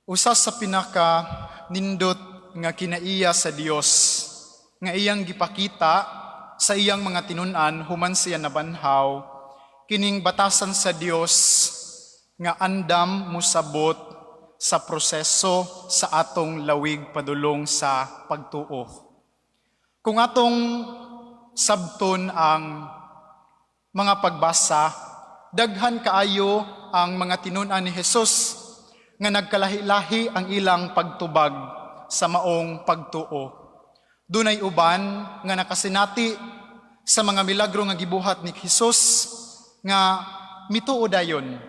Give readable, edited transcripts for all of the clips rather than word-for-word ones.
Usa sa pinaka nindot nga kinaiya sa Dios nga iyang gipakita sa iyang mga tinun-an human siya nabanhaw, kining batasan sa Dios nga andam musabot sa proseso sa atong lawig padulong sa pagtuo. Kung atong sabton ang mga pagbasa, daghan kaayo ang mga tinun-an ni Jesus nga nagkalahi-lahi ang ilang pagtubag sa maong pagtuo. Dunay uban nga nakasinati sa mga milagro nga gibuhat ni Jesus nga mituo dayon.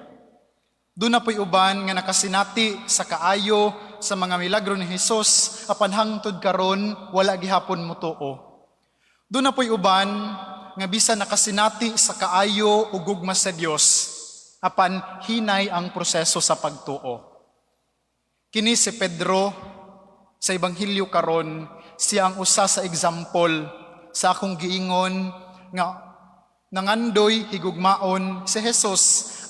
Duna po'y uban nga nakasinati sa kaayo sa mga milagro ni Jesus apan hangtod karon wala gihapon motuo. Duna po'y uban nga bisan nakasinati sa kaayo ug gugma sa Dios apan hinay ang proseso sa pagtuo. Kini si Pedro sa Ebanghelyo karon, siya ang usa sa example sa akong giingon nga nangandoy higugmaon si Jesus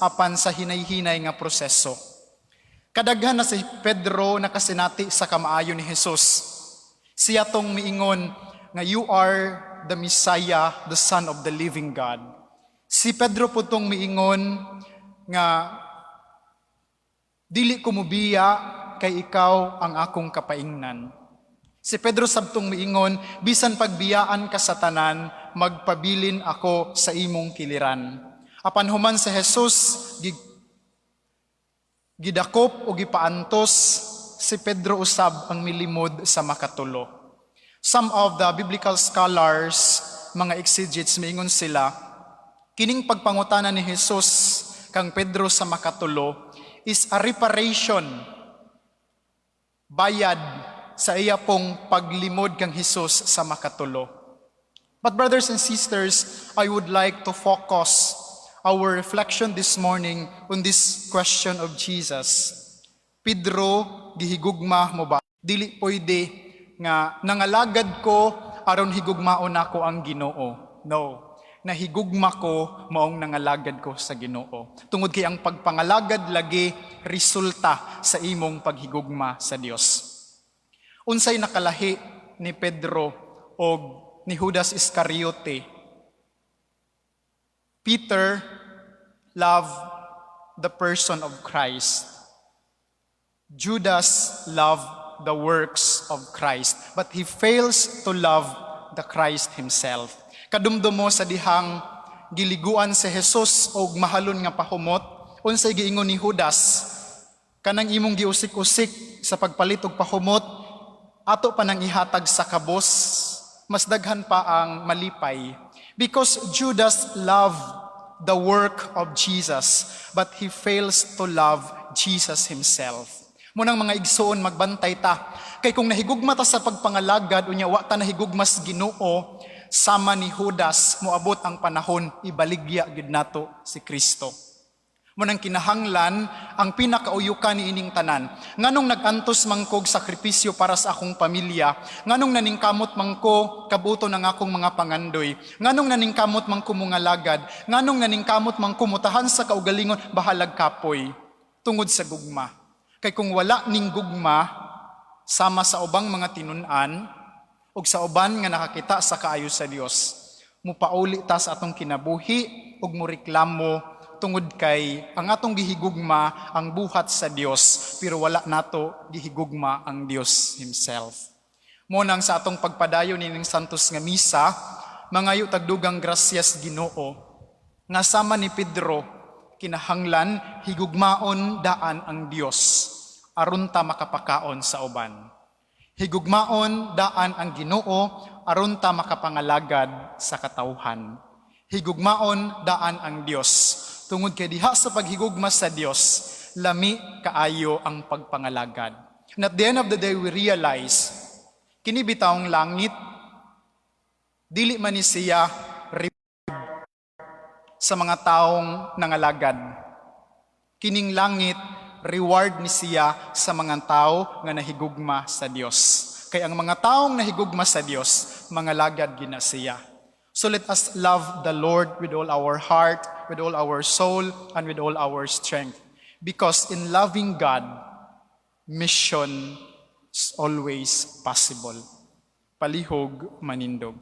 apan sa hinay-hinay nga proseso. Kadaghan na si Pedro nakasinati sa kamaayo ni Jesus. Siya tong miingon nga, "You are the Messiah, the Son of the living God." Si Pedro po tong miingon nga, "Dili ko mubiya kay ikaw ang akong kapaingnan." Si Pedro sabtong miingon, "Bisan pagbiyaan ka sa tanan, magpabilin ako sa imong kiliran." Apan human sa Jesus gidakop o gipaantos, si Pedro usab ang milimod sa makatulo. Some of the biblical scholars, mga exegetes, miingon sila, kining pagpangutana ni Jesus kang Pedro sa makatulo is a reparation, bayad sa iya pong paglimod kang Jesus sa makatulo. But brothers and sisters, I would like to focus our reflection this morning on this question of Jesus. "Pedro, gihigugma mo ba?" Dili pwede nga nangalagad ko aron higugmaon nako ang Ginoo. No. Nahigugma ko maong nangalagad ko sa Ginoo. Tungod kay ang pagpangalagad lagi resulta sa imong paghigugma sa Dios. Unsay nakalahi ni Pedro og ni Judas Iscariote? Peter loved the person of Christ. Judas loved the works of Christ, but he fails to love the Christ himself. Kadumdumo sa dihang giliguan si Jesus og mahalon nga pahumot, unsay giingon ni Judas? "Kanang imong giusik-usik sa pagpalit og pahumot, ato pa nang ihatag sa kabos, mas daghan pa ang malipay." Because Judas loved the work of Jesus, but he fails to love Jesus himself. Munang mga igsoon, magbantay ta. Kay kung nahigugma ta sa pagpangalagad, unya wa ta nahigugma sa Ginoo, sama ni Judas, moabot ang panahon, ibaligya gid nato si Kristo. Munang kinahanglan ang pinakauyukan ni ining tanan. Nganong nag-antos man kog sakripisyo para sa akong pamilya? Nganong naningkamot man ko kabuto ng akong mga pangandoy? Nganong naningkamot man ko mungalagad? Nganong naningkamot man ko mutahan sa kaugalingon bahalag kapoy? Tungod sa gugma. Kay kung wala ning gugma, sama sa ubang mga tinun-an ug sa uban nga nakakita sa kaayo sa Dios, mupauli ta sa atong kinabuhi ug mureklamo tungod kay ang atong gihigugma ang buhat sa Dios pero wala nato gihigugma ang Dios himself. Mo nang sa atong pagpadayon nining Santos nga Misa, mangayo tag dugang grasyas Ginoo nga sama ni Pedro, kinahanglan higugmaon daan ang Dios aron ta makapakaon sa uban. Higugmaon daan ang Ginoo aron ta makapangalagad sa katawhan. Higugmaon daan ang Dios tungod kay diha sa paghigugma sa Dios, lami kaayo ang pagpangalagad. And at the end of the day, we realize kini bitawng langit, dili man ni siya reward sa mga taong nangalagad. Kining langit, reward ni siya sa mga tao nga nahigugma sa Dios. Kay ang mga taong nahigugma sa Dios, mangalagad gina siya. So let us love the Lord with all our heart, with all our soul, and with all our strength. Because in loving God, Mission is always possible. Palihog manindog.